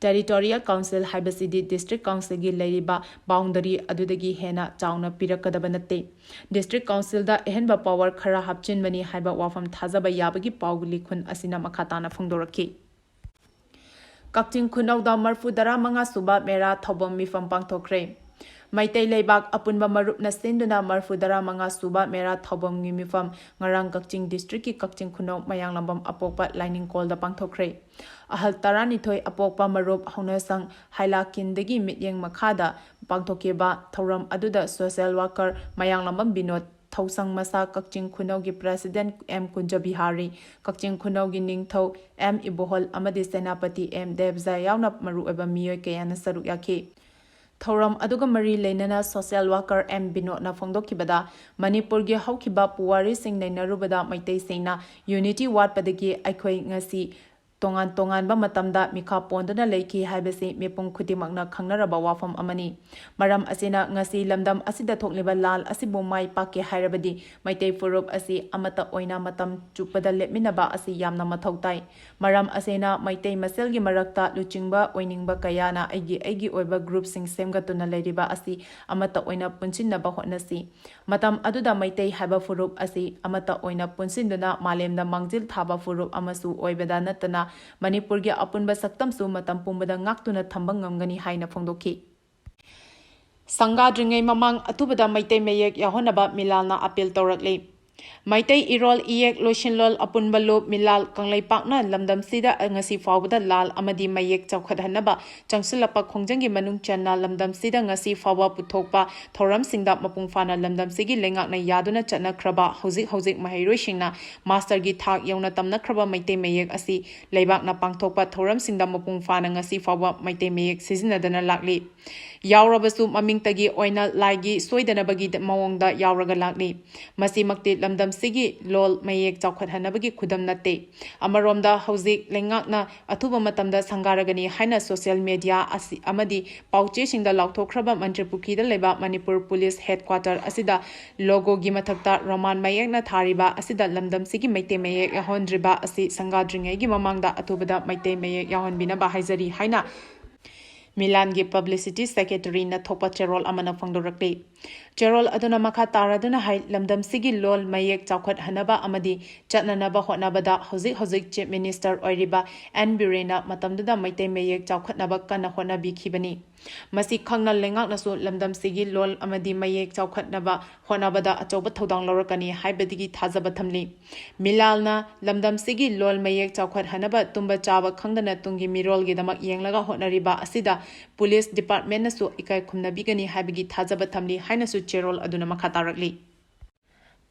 Territorial Council ꯍꯥꯏꯕꯁꯤꯗꯤ District Councilꯒꯤ ꯂꯩꯔꯤꯕ boundary ꯑꯗꯨꯗꯒꯤ ꯍꯦꯟꯅ ꯆꯥꯎꯅ ꯄꯤꯔꯛꯀꯗꯕ ꯅꯠꯇꯦ꯫ District Councilꯗ ꯑꯍꯦꯟꯕ power ꯈꯔ ꯍꯥꯞꯆꯤꯟꯕꯅꯤ ꯍꯥꯏꯕ ꯋꯥꯐꯝ ꯊꯥꯖꯕ ꯌꯥꯕꯒꯤ ꯄꯥꯎꯒꯤ ꯂꯤꯈꯨꯟ ꯑꯁꯤꯅ ꯃꯈꯥ ꯇꯥꯅ ꯐꯣꯡꯗꯣꯔꯛꯈꯤ꯫ ꯀꯛꯆꯤꯡ ꯈꯨꯅꯧꯗ ꯃꯔꯐꯨ ꯇꯔꯥꯃꯉꯥ ꯁꯨꯕ ꯃꯦꯔꯥ ꯊꯧꯕꯝ ꯃꯤꯐꯝ ꯄꯥꯡꯊꯣꯛꯈ꯭ꯔꯦ꯫ ꯃꯩꯇꯩ ꯂꯩꯕꯥꯛ ꯑꯄꯨꯟꯕ ꯃꯔꯨꯞꯅ ꯁꯤꯟꯗꯨꯅ ꯃꯔꯐꯨ ꯇꯔꯥ ꯃꯉꯥ ꯁꯨꯕ ꯃꯦꯔꯥ ꯊꯧꯕꯝꯒꯤ ꯃꯤꯐꯝ ꯉꯔꯥꯡ ꯀꯛꯆꯤꯡ ꯗꯤꯁꯇ꯭ꯔꯤꯛꯀꯤ ꯀꯛꯆꯤꯡ ꯈꯨꯅꯧ ꯃꯌꯥꯡꯂꯝꯕꯝ ꯑꯄꯣꯛꯄ ꯂꯥꯏꯅꯤꯡ ꯀꯣꯜꯗ ꯄꯥꯡꯊꯣꯛꯈ꯭ꯔꯦ꯫ ꯑꯍꯜ ꯇꯔꯥꯅꯤꯊꯣꯏ ꯑꯄꯣꯛꯄ ꯃꯔꯨꯞ ꯍꯧꯅꯁꯪ ꯍꯥꯏꯂꯥꯀꯤꯟꯗꯒꯤ ꯃꯤꯠꯌꯦꯡ ꯃꯈꯥꯗ ꯄꯥꯡꯊꯣꯛꯈꯤꯕ ꯊꯧꯔꯝ ꯑꯗꯨꯗ social worker ꯃꯌꯥꯡꯂꯝꯕꯝ ꯕꯤꯅꯣꯗ, ꯊꯧꯁꯪ ꯃꯁꯥ ꯀꯛꯆꯤꯡ ꯈꯨꯅꯧꯒꯤ president ꯑꯦꯝ ꯀꯨꯟꯖꯕꯤꯍꯥꯔꯤ, ꯀꯛꯆꯤꯡ ꯈꯨꯅꯧꯒꯤ ꯅꯤꯡꯊꯧ ꯑꯦꯝ ꯏꯕꯣꯍꯜ ꯑꯃꯗꯤ ꯁꯦꯅꯥꯄꯇꯤ ꯑꯦꯝ ꯗꯦꯕꯖꯥ ꯌꯥꯎꯅ ꯃꯔꯨꯑꯣꯏꯕ ꯃꯤꯑꯣꯏ ꯀꯌꯥꯅ ꯁꯔꯨꯛ ꯌꯥꯈꯤ꯫ ꯊꯧꯔꯝ ꯑꯗꯨꯒ ꯃꯔꯤ ꯂꯩꯅꯅ social worker ꯑꯦꯝ ꯕꯤꯅꯣꯗꯅ ꯐꯣꯡꯗꯣꯛꯈꯤꯕꯗ, ꯃꯅꯤꯄꯨꯔꯒꯤ ꯍꯧꯈꯤꯕ ꯄꯨꯋꯥꯔꯤꯁꯤꯡ ꯅꯩꯅꯔꯨꯕꯗ ꯃꯩꯇꯩꯁꯤꯡꯅ unity ꯋꯥꯠꯄꯗꯒꯤ ꯑꯩꯈꯣꯏ ꯉꯁꯤ ꯇꯣꯉꯥꯟ ꯇꯣꯉꯥꯟꯕ ꯃꯇꯝꯗ ꯃꯤꯈꯥ ꯄꯣꯟꯗꯨꯅ ꯂꯩꯈꯤ ꯍꯥꯏꯕꯁꯤ ꯃꯤꯄꯨꯝ ꯈꯨꯗꯤꯡꯃꯛꯅ ꯈꯪꯅꯔꯕ ꯋꯥꯐꯝ ꯑꯃꯅꯤ꯫ ꯃꯔꯝ ꯑꯁꯤꯅ ꯉꯁꯤ ꯂꯝꯗꯝ ꯑꯁꯤꯗ ꯊꯣꯛꯂꯤꯕ ꯂꯥꯜ ꯑꯁꯤꯕꯨ ꯃꯥꯏ ꯄꯥꯛꯀꯦ ꯍꯥꯏꯔꯕꯗꯤ ꯃꯩꯇꯩ ꯐꯨꯔꯨꯞ ꯑꯁꯤ ꯑꯃꯠꯇ ꯑꯣꯏꯅ ꯃꯇꯝ ꯆꯨꯞꯄꯗ ꯂꯦꯞꯃꯤꯟꯅꯕ ꯑꯁꯤ ꯌꯥꯝꯅ ꯃꯊꯧ ꯇꯥꯏ꯫ ꯃꯔꯝ ꯑꯁꯤꯅ ꯃꯩꯇꯩ ꯃꯁꯦꯜꯒꯤ ꯃꯔꯛꯇ ꯂꯨꯆꯤꯡꯕ ꯑꯣꯏꯅꯤꯡꯕ ꯀꯌꯥꯅ ꯑꯩꯒꯤ ꯑꯩꯒꯤ ꯑꯣꯏꯕ groupꯁꯤꯡ ꯁꯦꯝꯒꯠꯇꯨꯅ ꯂꯩꯔꯤꯕ ꯑꯁꯤ ꯑꯃꯠꯇ ꯑꯣꯏꯅ ꯄꯨꯟꯁꯤꯟꯅꯕ ꯍꯣꯠꯅꯁꯤ꯫ ꯃꯇꯝ ꯑꯗꯨꯗ ꯃꯩꯇꯩ ꯍꯥꯏꯕ ꯐꯨꯔꯨꯞ ꯑꯁꯤ ꯑꯃꯠꯇ ꯑꯣꯏꯅ ꯄꯨꯟꯁꯤꯟꯗꯨꯅ ꯃꯥꯂꯦꯝꯗ ꯃꯥꯡꯖꯤꯜ ꯊꯥꯕ ꯐꯨꯔꯨꯞ ꯑꯃꯁꯨ ꯑꯣꯏꯕꯗ ꯅꯠꯇꯅ ꯃꯅꯤꯄꯨꯔꯒꯤ ꯑꯄꯨꯟꯕ ꯁꯛꯇꯝꯁꯨ ꯃꯇꯝ ꯄꯨꯝꯕꯗ ꯉꯥꯛꯇꯨꯅ ꯊꯝꯕ ꯉꯝꯒꯅꯤ ꯍꯥꯏꯅ ꯐꯣꯡꯗꯣꯛꯈꯤ꯫ ꯁꯪꯒꯥꯗ꯭ꯔꯤꯉꯩ ꯃꯃꯥꯡ ꯑꯊꯨꯕꯗ ꯃꯩꯇꯩ ꯃꯌꯦꯛ ꯌꯥꯎꯍꯟꯅꯕ ꯃꯤꯂꯥꯜꯅ appeal ꯇꯧꯔꯛꯂꯤ꯫ ꯃꯩꯇꯩ ꯏꯔꯣꯜ ꯏꯌꯦꯛ ꯂꯣꯏꯁꯤꯟꯂꯣꯜ ꯑꯄꯨꯟꯕ ꯂꯨꯞ ꯃꯤꯂꯥꯜ ꯀꯪꯂꯩꯄꯥꯛꯅ ꯂꯝꯗꯝꯁꯤꯗ ꯉꯁꯤ ꯐꯥꯎꯕꯗ ꯂꯥꯜ ꯑꯃꯗꯤ ꯃꯌꯦꯛ ꯆꯥꯎꯈꯠꯍꯟꯅꯕ ꯆꯪꯁꯤꯜꯂꯛꯄ ꯈꯣꯡꯖꯪꯒꯤ ꯃꯅꯨꯡ ꯆꯟꯅ ꯂꯝꯗꯝꯁꯤꯗ ꯉꯁꯤ ꯐꯥꯎꯕ ꯄꯨꯊꯣꯛꯄ ꯊꯧꯔꯝꯁꯤꯡꯗ ꯃꯄꯨꯡ ꯐꯥꯅ ꯂꯝꯗꯝꯁꯤꯒꯤ ꯂꯩꯉꯥꯛꯅ ꯌꯥꯗꯨꯅ ꯆꯠꯅꯈ꯭ꯔꯕ ꯍꯧꯖꯤꯛ ꯍꯧꯖꯤꯛ ꯃꯍꯩꯔꯣꯏꯁꯤꯡꯅ masterꯒꯤ ꯊꯥꯛ ꯌꯧꯅ ꯇꯝꯅꯈ꯭ꯔꯕ ꯃꯩꯇꯩ ꯃꯌꯦꯛ ꯑꯁꯤ ꯂꯩꯕꯥꯛꯅ ꯄꯥꯡꯊꯣꯛꯄ ꯊꯧꯔꯝꯁꯤꯡꯗ ꯃꯄꯨꯡ ꯐꯥꯅ ꯉꯁꯤ ꯐꯥꯎꯕ ꯃꯩꯇꯩ ꯃꯌꯦꯛ ꯁꯤꯖꯤꯟꯅꯗꯅ ꯂꯥꯛꯂꯤ꯫ ꯌꯥꯎꯔꯕꯁꯨ ꯃꯃꯤꯡꯇꯒꯤ ꯑꯣꯏꯅ ꯂꯥꯏꯒꯤ ꯁꯣꯏꯗꯅꯕꯒꯤ ꯃꯑꯣꯡꯗ ꯌꯥꯎꯔꯒ ꯂꯥꯛꯂꯤ꯫ ꯃꯁꯤꯃꯛꯇꯤ ꯂꯝꯗꯝꯁꯤꯒꯤ ꯂꯣꯜ ꯃꯌꯦꯛ ꯆꯥꯎꯈꯠꯍꯟꯅꯕꯒꯤ ꯈꯨꯗꯝ ꯅꯠꯇꯦ꯫ ꯑꯃꯔꯣꯝꯗ ꯍꯧꯖꯤꯛ ꯂꯩꯉꯥꯛꯅ ꯑꯊꯨꯕ ꯃꯇꯝꯗ ꯁꯪꯒꯥꯔꯒꯅꯤ ꯍꯥꯏꯅ social media ꯑꯁꯤ ꯑꯃꯗꯤ ꯄꯥꯎꯆꯦꯁꯤꯡꯗ ꯂꯥꯎꯊꯣꯛꯈ꯭ꯔꯕ ꯃꯟꯇ꯭ꯔꯤꯄꯨꯈ꯭ꯔꯤꯗ ꯂꯩꯕ ꯃꯅꯤꯄꯨꯔ police headquarter ꯑꯁꯤꯗ logoꯒꯤ ꯃꯊꯛꯇ Roman ꯃꯌꯦꯛꯅ ꯊꯥꯔꯤꯕ ꯑꯁꯤꯗ ꯂꯝꯗꯝꯁꯤꯒꯤ ꯃꯩꯇꯩ ꯃꯌꯦꯛ ꯌꯥꯎꯍꯟꯗ꯭ꯔꯤꯕ ꯑꯁꯤ ꯁꯪꯒꯥꯗ꯭ꯔꯤꯉꯩꯒꯤ ꯃꯃꯥꯡꯗ ꯑꯊꯨꯕꯗ ꯃꯩꯇꯩ ꯃꯌꯦꯛ ꯌꯥꯎꯍꯟꯕꯤꯅꯕ ꯍꯥꯏꯖꯔꯤ ꯍꯥꯏꯅ ꯃꯤꯂꯥꯟꯒꯤ publicity secretaryꯅ ꯊꯣꯛꯄ ꯆꯦꯔꯣꯜ ꯑꯃꯅ ꯐꯣꯡꯗꯣꯔꯛꯂꯤ꯫ ꯆꯦꯔꯣꯜ ꯑꯗꯨꯅ ꯃꯈꯥ ꯇꯥꯔꯗꯨꯅ ꯍꯥꯏ, ꯂꯝꯗꯝꯁꯤꯒꯤ ꯂꯣꯜ ꯃꯌꯦꯛ ꯆꯥꯎꯈꯠꯍꯟꯅꯕ ꯑꯃꯗꯤ ꯆꯠꯅꯅꯕ ꯍꯣꯠꯅꯕꯗ ꯍꯧꯖꯤꯛ ꯍꯧꯖꯤꯛ Chief Minister ꯑꯣꯏꯔꯤꯕ ꯑꯦꯟ ꯕꯤꯔꯦꯟꯅ ꯃꯇꯝꯗꯨꯗ ꯃꯩꯇꯩ ꯃꯌꯦꯛ ꯆꯥꯎꯈꯠꯅꯕ ꯀꯟꯅ ꯍꯣꯠꯅꯕꯤꯈꯤꯕꯅꯤ꯫ ꯃꯁꯤ ꯈꯪꯅ ꯂꯩꯉꯥꯛꯅꯁꯨ ꯂꯝꯗꯝꯁꯤꯒꯤ ꯂꯣꯜ ꯑꯃꯗꯤ ꯃꯌꯦꯛ ꯆꯥꯎꯈꯠꯅꯕ ꯍꯣꯠꯅꯕꯗ ꯑꯆꯧꯕ ꯊꯧꯗꯥꯡ ꯂꯧꯔꯛꯀꯅꯤ ꯍꯥꯏꯕꯗꯒꯤ ꯊꯥꯖꯕ ꯊꯝꯂꯤ꯫ ꯃꯤꯂꯥꯜꯅ ꯂꯝꯗꯝꯁꯤꯒꯤ ꯂꯣꯜ ꯃꯌꯦꯛ ꯆꯥꯎꯈꯠꯍꯟꯅꯕ ꯇꯨꯝꯕ ꯆꯥꯕ ꯈꯪꯗꯅ ꯇꯨꯡꯒꯤ ꯃꯤꯔꯣꯜꯒꯤꯗꯃꯛ ꯌꯦꯡꯂꯒ ꯍꯣꯠꯅꯔꯤꯕ ꯑꯁꯤꯗ police departmentꯅꯁꯨ ꯏꯀꯥꯏ ꯈꯨꯝꯅꯕꯤꯒꯅꯤ ꯍꯥꯏꯕꯒꯤ ꯊꯥꯖꯕ ꯊꯝꯂꯤ ꯍꯥꯏꯅꯁꯨ ꯆꯦꯔꯣꯜ ꯑꯗꯨꯅ ꯃꯈꯥ ꯇꯥꯔꯛꯂꯤ꯫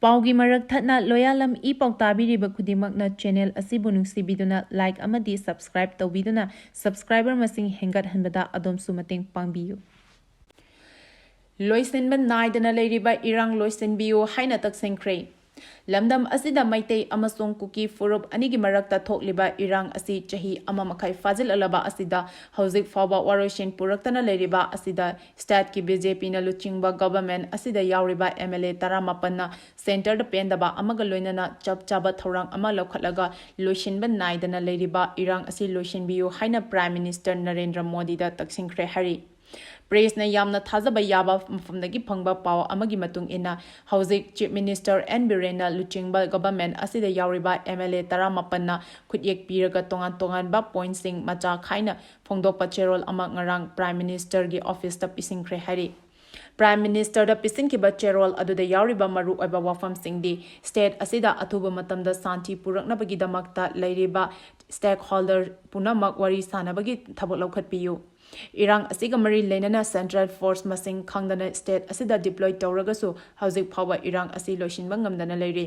ꯄꯥꯎꯒꯤ ꯃꯔꯛ ꯊꯠꯅ ꯂꯣꯌꯥꯂꯝ ꯏ ꯄꯥꯎ ꯇꯥꯕꯤꯔꯤꯕ ꯈꯨꯗꯤꯡꯃꯛꯅ channel ꯑꯁꯤꯕꯨ ꯅꯨꯡꯁꯤꯕꯤꯗꯨꯅ like ꯑꯃꯗꯤ subscribe ꯇꯧꯕꯤꯗꯨꯅ subscriber ꯃꯁꯤꯡ ꯍꯦꯟꯒꯠꯍꯟꯕꯗ ꯑꯗꯣꯝꯁꯨ ꯃꯇꯦꯡ ꯄꯥꯡꯕꯤꯌꯨ꯫ ꯂꯣꯏꯁꯤꯟꯕ ꯅꯥꯏꯗꯅ ꯂꯩꯔꯤꯕ ꯏꯔꯥꯡ ꯂꯣꯏꯁꯤꯟꯕꯤꯌꯨ ꯍꯥꯏꯅ ꯇꯛꯁꯤꯟꯈ꯭ꯔꯦ꯫ ꯂꯝꯗꯝ ꯑꯁꯤꯗ ꯃꯩꯇꯩ ꯑꯃꯁꯨꯡ ꯀꯨꯀꯤ ꯐꯨꯔꯨꯞ ꯑꯅꯤꯒꯤ ꯃꯔꯛꯇ ꯊꯣꯛꯂꯤꯕ ꯏꯔꯥꯡ ꯑꯁꯤ ꯆꯍꯤ ꯑꯃ ꯃꯈꯥꯏ ꯐꯥꯖꯤꯜꯂꯛꯂꯕ ꯑꯁꯤꯗ ꯍꯧꯖꯤꯛ ꯐꯥꯎꯕ ꯋꯥꯔꯣꯏꯁꯤꯟ ꯄꯨꯔꯛꯇꯅ ꯂꯩꯔꯤꯕ ꯑꯁꯤꯗ stateꯀꯤ BJPꯅ ꯂꯨꯆꯤꯡꯕ government ꯑꯁꯤꯗ ꯌꯥꯎꯔꯤꯕ MLA ꯇꯔꯥꯃꯥꯄꯟꯅ centreꯗ ꯄꯦꯟꯗꯕ ꯑꯃꯒ ꯂꯣꯏꯅꯅ ꯆꯞ ꯆꯥꯕ ꯊꯧꯔꯥꯡ ꯑꯃ ꯂꯧꯈꯠꯂꯒ ꯂꯣꯏꯁꯤꯟꯕ ꯅꯥꯏꯗꯅ ꯂꯩꯔꯤꯕ ꯏꯔꯥꯡ ꯑꯁꯤ ꯂꯣꯏꯁꯤꯟꯕꯤꯌꯨ ꯍꯥꯏꯅ Prime Minister ꯅꯔꯦꯟꯗ꯭ꯔ ꯃꯣꯗꯤꯗ ꯇꯛꯁꯤꯟꯈ꯭ꯔꯦ ꯍꯥꯏꯔꯤ꯫ Pressꯅ ꯌꯥꯝꯅ ꯊꯥꯖꯕ ꯌꯥꯕ ꯃꯐꯝꯗꯒꯤ ꯐꯪꯕ ꯄꯥꯎ ꯑꯃꯒꯤ ꯃꯇꯨꯡ ꯏꯟꯅ, ꯍꯧꯖꯤꯛ Chief Minister ꯑꯦꯟ ꯕꯤꯔꯦꯟꯅ ꯂꯨꯆꯤꯡꯕ government ꯑꯁꯤꯗ ꯌꯥꯎꯔꯤꯕ MLA ꯇꯔꯥꯃꯥꯄꯟꯅ ꯈꯨꯠꯌꯦꯛ ꯄꯤꯔꯒ ꯇꯣꯉꯥꯟ ꯇꯣꯉꯥꯟꯕ pointꯁꯤꯡ ꯃꯆꯥ ꯈꯥꯏꯅ ꯐꯣꯡꯗꯣꯛꯄ ꯆꯦꯔꯣꯜ ꯑꯃ ꯉꯔꯥꯡ Prime Ministerꯒꯤ officeꯇ ꯄꯤꯁꯤꯟꯈ꯭ꯔꯦ ꯍꯥꯏꯔꯤ꯫ Prime Ministerꯗ ꯄꯤꯁꯤꯟꯈꯤꯕ ꯆꯦꯔꯣꯜ ꯑꯗꯨꯗ ꯌꯥꯎꯔꯤꯕ ꯃꯔꯨꯑꯣꯏꯕ ꯋꯥꯐꯝꯁꯤꯡꯗꯤ state ꯑꯁꯤꯗ ꯑꯊꯨꯕ ꯃꯇꯝꯗ ꯁꯥꯟꯇꯤ ꯄꯨꯔꯛꯅꯕꯒꯤꯗꯃꯛꯇ ꯂꯩꯔꯤꯕ stakeholder ꯄꯨꯝꯅꯃꯛ ꯋꯥꯔꯤ ꯁꯥꯅꯕꯒꯤ ꯊꯕꯛ ꯂꯧꯈꯠꯄꯤꯌꯨ꯫ ꯏꯔꯥꯡ ꯑꯁꯤꯒ ꯃꯔꯤ ꯂꯩꯅꯅ central force ꯃꯁꯤꯡ ꯈꯪꯗꯅ state ꯑꯁꯤꯗ deploy ꯇꯧꯔꯒꯁꯨ ꯍꯧꯖꯤꯛ ꯐꯥꯎꯕ ꯏꯔꯥꯡ ꯑꯁꯤ ꯂꯣꯏꯁꯤꯟꯕ ꯉꯝꯗꯅ ꯂꯩꯔꯤ꯫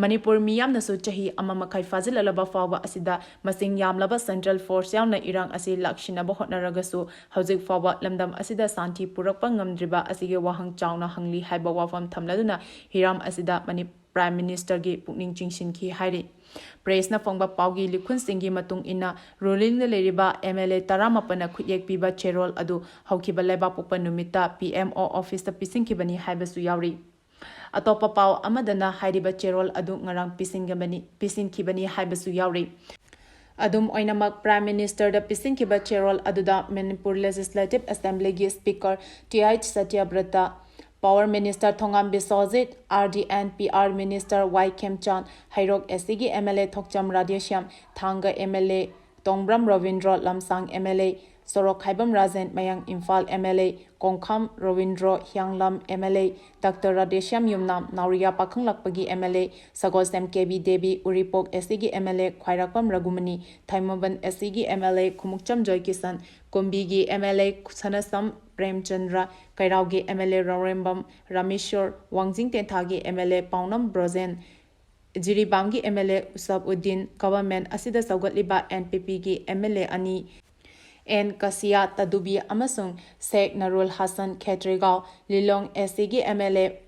ꯃꯅꯤꯄꯨꯔ ꯃꯤꯌꯥꯝꯅꯁꯨ ꯆꯍꯤ ꯑꯃ ꯃꯈꯥꯏ ꯐꯥꯖꯤꯜꯂꯛꯂꯕ ꯐꯥꯎꯕ ꯑꯁꯤꯗ ꯃꯁꯤꯡ ꯌꯥꯝꯂꯕ central force ꯌꯥꯎꯅ ꯏꯔꯥꯡ ꯑꯁꯤ ꯂꯥꯛꯁꯤꯟꯅꯕ ꯍꯣꯠꯅꯔꯒꯁꯨ ꯍꯧꯖꯤꯛ ꯐꯥꯎꯕ ꯂꯝꯗꯝ ꯑꯁꯤꯗ ꯁꯥꯟꯇꯤ ꯄꯨꯔꯛꯄ ꯉꯝꯗ꯭ꯔꯤꯕ ꯑꯁꯤꯒꯤ ꯋꯥꯍꯪ ꯆꯥꯎꯅ ꯍꯪꯂꯤ ꯍꯥꯏꯕ ꯋꯥꯐꯝ ꯊꯝꯂꯗꯨꯅ ꯍꯤꯔꯝ ꯑꯁꯤꯗ ꯃꯅꯤ-, Prime Ministerꯒꯤ ꯄꯨꯛꯅꯤꯡ ꯆꯤꯡꯁꯤꯟꯈꯤ ꯍꯥꯏꯔꯤ꯫ Pressꯅ ꯐꯪꯕ ꯄꯥꯎꯒꯤ ꯂꯤꯈꯨꯟꯁꯤꯡꯒꯤ ꯃꯇꯨꯡ ꯏꯟꯅ, rulingꯗ ꯂꯩꯔꯤꯕ MLA ꯇꯔꯥꯃꯥꯄꯟꯅ ꯈꯨꯠꯌꯦꯛ ꯄꯤꯕ ꯆꯦꯔꯣꯜ ꯑꯗꯨ ꯍꯧꯈꯤꯕ ꯂꯩꯕꯥꯛꯄꯣꯛꯄ ꯅꯨꯃꯤꯠꯇ PMO officeꯇ ꯄꯤꯁꯤꯟꯈꯤꯕꯅꯤ ꯍꯥꯏꯕꯁꯨ ꯌꯥꯎꯔꯤ꯫ ꯑꯇꯣꯞꯄ ꯄꯥꯎ ꯑꯃꯗꯅ ꯍꯥꯏꯔꯤꯕ ꯆꯦꯔꯣꯜ ꯑꯗꯨ ꯉꯔꯥꯡ ꯄꯤꯁꯤꯟꯒꯕꯅꯤ-, ꯄꯤꯁꯤꯟꯈꯤꯕꯅꯤ ꯍꯥꯏꯕꯁꯨ ꯌꯥꯎꯔꯤ꯫ ꯑꯗꯨꯝ ꯑꯣꯏꯅꯃꯛ, Prime Ministerꯗ ꯄꯤꯁꯤꯟꯈꯤꯕ ꯆꯦꯔꯣꯜ ꯑꯗꯨꯗ ꯃꯅꯤꯄꯨꯔ Legislative Assemblyꯒꯤ Speaker T H Satyabrata, Power Minister Thongam Biswajit, R D and P R Minister Y Khemchand, Heirok S C ꯒꯤ M L A Thokcham Radheshyam, ꯊꯥꯡꯒ M L A ꯇꯣꯡꯕ꯭ꯔꯝ ꯔꯕꯤꯟꯗ꯭ꯔꯣ, ꯂꯝꯁꯥꯡ M L A ꯁꯣꯔꯣꯛꯈꯥꯏꯕꯝ ꯔꯥꯖꯦꯟ, ꯃꯌꯥꯡ Imphal M L A ꯀꯣꯡꯈꯥꯝ ꯔꯕꯤꯟꯗ꯭ꯔꯣ, ꯍꯤꯌꯥꯡꯂꯝ M L A Doctor Radheshyam Yumnam, Nauriya ꯄꯥꯈꯪꯂꯥꯛꯄꯒꯤ M L A Sagolsem K B Devi, Uripok S C ꯒꯤ M L A ꯈ꯭ꯋꯥꯏꯔꯥꯛꯄꯝ ꯔꯘꯨꯃꯅꯤ, ꯊꯥꯏꯃꯕꯟ S C ꯒꯤ M L A Khumukcham Joykishan, ꯀꯨꯝꯕꯤꯒꯤ M L A ꯁꯅꯁꯝ Premchandra, ꯀꯩꯔꯥꯎꯒꯤ M L A ꯔꯥꯎꯔꯦꯝꯕꯝ Rameshwor, ꯋꯥꯡꯖꯤꯡ ꯇꯦꯟꯊꯥꯒꯤ M L A ꯄꯥꯎꯅꯝ Brojen, ꯖꯤꯔꯤꯕꯥꯝꯒꯤ M L A ꯎꯁꯥꯕ Uddin, government ꯑꯁꯤꯗ ꯁꯧꯒꯠꯂꯤꯕ N P P ꯒꯤ M L A ꯑꯅꯤ, N ꯀꯁꯤꯌꯥ ꯇꯗꯨꯕꯤ ꯑꯃꯁꯨꯡ ꯁꯦꯈ ꯅꯔꯨꯜ ꯍꯥꯁꯟ ꯈꯦꯇ꯭ꯔꯤꯒꯥꯎ, ꯂꯤꯂꯣꯡ S C ꯒꯤ M L A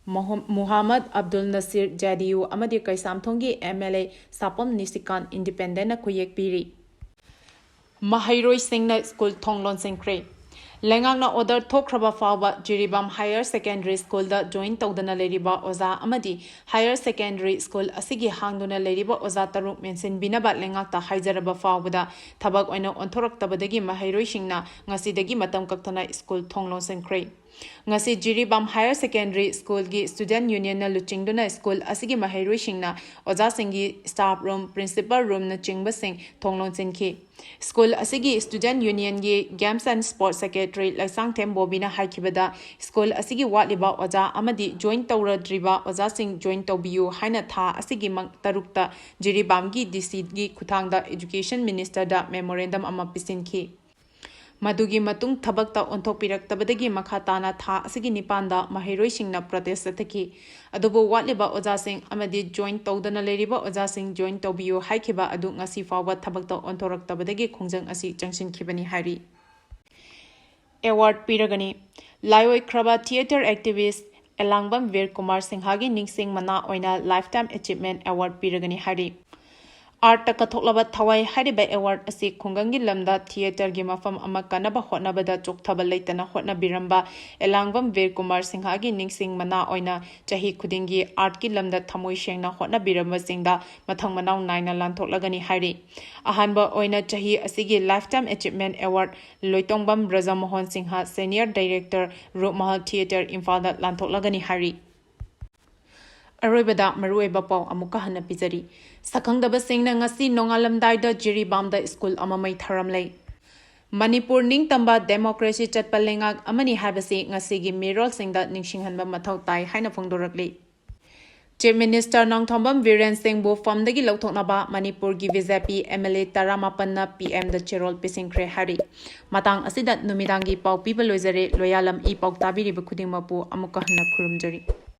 ꯃꯣꯍꯝ-, Muhammad Abdul Nasir J D U ꯑꯃꯗꯤ ꯀꯩꯁꯥꯝꯊꯣꯡꯒꯤ M L A ꯁꯥꯄꯝ ꯅꯤꯁꯤꯀꯥꯟ Independent ꯅ ꯈꯨꯌꯦꯛ ꯄꯤꯔꯤ꯫ ꯃꯍꯩꯔꯣꯏꯁꯤꯡꯅ ꯁ꯭ꯀꯨꯜ ꯊꯣꯡ ꯂꯣꯟꯁꯤꯟꯈ꯭ꯔꯦ꯫ ꯂꯩꯉꯥꯛꯅ order ꯊꯣꯛꯈ꯭ꯔꯕ ꯐꯥꯎꯕ ꯖꯤꯔꯤꯕꯥꯝ Higher Secondary School ꯗ join ꯇꯧꯗꯅ ꯂꯩꯔꯤꯕ ꯑꯣꯖꯥ ꯑꯃꯗꯤ Higher Secondary School ꯑꯁꯤꯒꯤ ꯍꯥꯡꯗꯨꯅ ꯂꯩꯔꯤꯕ ꯑꯣꯖꯥ ꯇꯔꯨꯛ ꯃꯦꯟꯁꯤꯟꯕꯤꯅꯕ ꯂꯩꯉꯥꯛꯇ ꯍꯥꯏꯖꯔꯕ ꯐꯥꯎꯕꯗ ꯊꯕꯛ ꯑꯣꯏꯅ ꯑꯣꯟꯊꯣꯔꯛꯇꯕꯗꯒꯤ ꯃꯍꯩꯔꯣꯏꯁꯤꯡꯅ ꯉꯁꯤꯗꯒꯤ ꯃꯇꯝ ꯀꯛꯇꯅ ꯁ꯭ꯀꯨꯜ ꯊꯣꯡ ꯂꯣꯟꯁꯤꯟꯈ꯭ꯔꯦ꯫ ꯉꯁꯤ ꯖꯤꯔꯤꯕꯥꯝ Higher Secondary School ꯒꯤ student union ꯅ ꯂꯨꯆꯤꯡꯗꯨꯅ ꯁ꯭ꯀꯨꯜ ꯑꯁꯤꯒꯤ ꯃꯍꯩꯔꯣꯏꯁꯤꯡꯅ ꯑꯣꯖꯥꯁꯤꯡꯒꯤ staff room, principal room ꯅꯆꯤꯡꯕꯁꯤꯡ ꯊꯣꯡ ꯂꯣꯟꯁꯤꯟꯈꯤ꯫ ꯁ꯭ꯀꯨꯜ ꯑꯁꯤꯒꯤ student union ꯒꯤ Games and Sports Secretary Leishangthem ꯕꯣꯕꯤꯅ ꯍꯥꯏꯈꯤꯕꯗ, ꯁ꯭ꯀꯨꯜ ꯑꯁꯤꯒꯤ ꯋꯥꯠꯂꯤꯕ ꯑꯣꯖꯥ ꯑꯃꯗꯤ join ꯇꯧꯔꯗ꯭ꯔꯤꯕ ꯑꯣꯖꯥꯁꯤꯡ join ꯇꯧꯕꯤꯌꯨ ꯍꯥꯏꯅ ꯊꯥ ꯑꯁꯤꯒꯤ ꯃꯪ ꯇꯔꯨꯛꯇ ꯖꯤꯔꯤꯕꯥꯝꯒꯤ D C ꯒꯤ ꯈꯨꯠꯊꯥꯡꯗ Education Minister ꯗ memorandum ꯑꯃ ꯄꯤꯁꯤꯟꯈꯤ꯫ ꯃꯗꯨꯒꯤ ꯃꯇꯨꯡ ꯊꯕꯛꯇ ꯑꯣꯟꯊꯣꯛꯄꯤꯔꯛꯇꯕꯗꯒꯤ ꯃꯈꯥ ꯇꯥꯅ ꯊꯥ ꯑꯁꯤꯒꯤ ꯅꯤꯄꯥꯟꯗ ꯃꯍꯩꯔꯣꯏꯁꯤꯡꯅ protest ꯆꯠꯊꯈꯤ꯫ ꯑꯗꯨꯕꯨ ꯋꯥꯠꯂꯤꯕ ꯑꯣꯖꯥꯁꯤꯡ ꯑꯃꯗꯤ join ꯇꯧꯗꯅ ꯂꯩꯔꯤꯕ ꯑꯣꯖꯥꯁꯤꯡ join ꯇꯧꯕꯤꯌꯨ ꯍꯥꯏꯈꯤꯕ ꯑꯗꯨ ꯉꯁꯤ ꯐꯥꯎꯕ ꯊꯕꯛꯇ ꯑꯣꯟꯊꯣꯔꯛꯇꯕꯗꯒꯤ ꯈꯣꯡꯖꯪ ꯑꯁꯤ ꯆꯪꯁꯤꯟꯈꯤꯕꯅꯤ ꯍꯥꯏꯔꯤ꯫ Award ꯄꯤꯔꯒꯅꯤ꯫ ꯂꯥꯏꯑꯣꯏꯈ꯭ꯔꯕ theatre activist ꯑꯦꯂꯥꯡꯕꯝ ꯕꯤꯔ ꯀꯨꯃꯥꯔ ꯁꯤꯡꯍꯒꯤ ꯅꯤꯡꯁꯤꯡ ꯃꯅꯥ ꯑꯣꯏꯅ Lifetime Achievement Award ꯄꯤꯔꯒꯅꯤ ꯍꯥꯏꯔꯤ꯫ ꯑꯥꯔꯠꯇ ꯀꯠꯊꯣꯛꯂꯕ ꯊꯋꯥꯏ ꯍꯥꯏꯔꯤꯕ ꯑꯦꯋꯥꯔꯗ ꯑꯁꯤ ꯈꯨꯡꯒꯪꯒꯤ ꯂꯝꯗ ꯊꯤꯌꯦꯇꯔꯒꯤ ꯃꯐꯝ ꯑꯃ ꯀꯟꯅꯕ ꯍꯣꯠꯅꯕꯗ ꯆꯣꯛꯊꯕ ꯂꯩꯇꯅ ꯍꯣꯠꯅꯕꯤꯔꯝꯕ ꯑꯦꯂꯥꯡꯕꯝ ꯕꯤꯔ ꯀꯨꯃꯥꯔ ꯁꯤꯡꯍꯒꯤ ꯅꯤꯡꯁꯤꯡ ꯃꯅꯥ ꯑꯣꯏꯅ ꯆꯍꯤ ꯈꯨꯗꯤꯡꯒꯤ ꯑꯥꯔꯠꯀꯤ ꯂꯝꯗ ꯊꯃꯣꯏ ꯁꯦꯡꯅ ꯍꯣꯠꯅꯕꯤꯔꯝꯕꯁꯤꯡꯗ ꯃꯊꯪ ꯃꯅꯥꯎ ꯅꯥꯏꯅ ꯂꯥꯟꯊꯣꯛꯂꯒꯅꯤ ꯍꯥꯏꯔꯤ꯫ ꯑꯍꯥꯟꯕ ꯑꯣꯏꯅ ꯆꯍꯤ ꯑꯁꯤꯒꯤ Lifetime Achievement Award ꯂꯣꯏꯇꯣꯡꯕꯝ Brajmohan Singh, Senior Director, ꯔꯨꯞꯃꯍꯜ Theatre, ꯏꯝꯐꯥꯜꯗ ꯂꯥꯟꯊꯣꯛꯂꯒꯅꯤ ꯍꯥꯏꯔꯤ꯫ ꯑꯔꯣꯏꯕꯗ ꯃꯔꯨꯑꯣꯏꯕ ꯄꯥꯎ ꯑꯃꯨꯛꯀ ꯍꯟꯅ ꯄꯤꯖꯔꯤ꯫ ꯁꯛꯈꯪꯗꯕꯁꯤꯡꯅ ꯉꯁꯤ ꯅꯣꯡꯉꯥꯜꯂꯝꯗꯥꯏꯗ ꯖꯤꯔꯤꯕꯥꯝꯗ ꯁ꯭ꯀꯨꯜ ꯑꯃ ꯃꯩ ꯊꯥꯔꯝꯂꯦ꯫ ꯃꯅꯤꯄꯨꯔ ꯅꯤꯡꯇꯝꯕ ꯗꯦꯃꯣꯀ꯭ꯔꯦꯁꯤ ꯆꯠꯄ ꯂꯩꯉꯥꯛ ꯑꯃꯅꯤ ꯍꯥꯏꯕꯁꯤ ꯉꯁꯤꯒꯤ ꯃꯤꯔꯣꯜꯁꯤꯡꯗ ꯅꯤꯡꯁꯤꯡꯍꯟꯕ ꯃꯊꯧ ꯇꯥꯏ ꯍꯥꯏꯅ ꯐꯣꯡꯗꯣꯔꯛꯂꯤ꯫ ꯆꯤꯐ ꯃꯤꯅꯤꯁꯇꯔ ꯅꯣꯡꯊꯣꯝꯕꯝ ꯕꯤꯔꯦꯟ ꯁꯤꯡꯕꯨ ꯐꯝꯗꯒꯤ ꯂꯧꯊꯣꯛꯅꯕ ꯃꯅꯤꯄꯨꯔꯒꯤ B J P M L A ꯇꯔꯥꯃꯥꯄꯟꯅ ꯄꯤ ꯑꯦꯝꯗ ꯆꯦꯔꯣꯜ ꯄꯤꯁꯤꯟꯈ꯭ꯔꯦ ꯍꯥꯏꯔꯤ꯫ ꯃꯇꯥꯡ ꯑꯁꯤꯗ ꯅꯨꯃꯤꯗꯥꯡꯒꯤ ꯄꯥꯎ ꯄꯤꯕ ꯂꯣꯏꯖꯔꯦ꯫ ꯂꯣꯌꯥꯂꯝ ꯏ ꯄꯥꯎ ꯇꯥꯕꯤꯔꯤꯕ ꯈꯨꯗꯤꯡꯃꯛꯄꯨ ꯑꯃꯨꯛꯀ ꯍꯟꯅ ꯈꯨꯔꯨꯝꯖꯔꯤ꯫